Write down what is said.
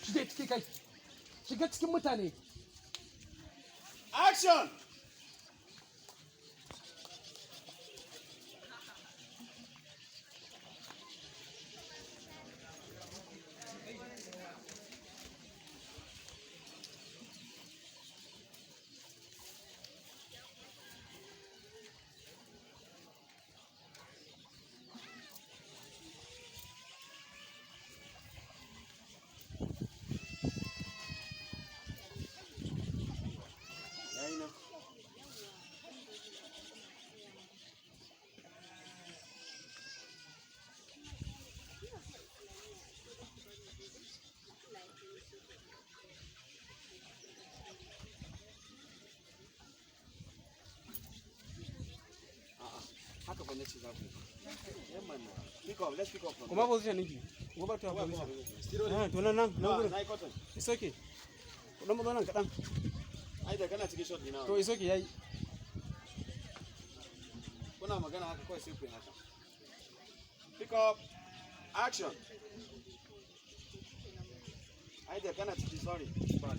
Shige ciki kai. Shiga cikin mutane. Action! Yayi nan. A'a, haka fa nace za ku yi. Yan mana. Pick up, let's pick up from Kuma there. position ɗinki. Go back to your Kuma position. position. Ah, to nan nan nan Ah, gurin. na yi cotton. It's okay. Ku dan matso nan kaɗan. Ai da kana cikin shot ɗina. To, it's okay, yayi. Kuna magana haka kawai sai ku yi haka. Pick up. Action. Ai da kana ciki, sorry. Bad.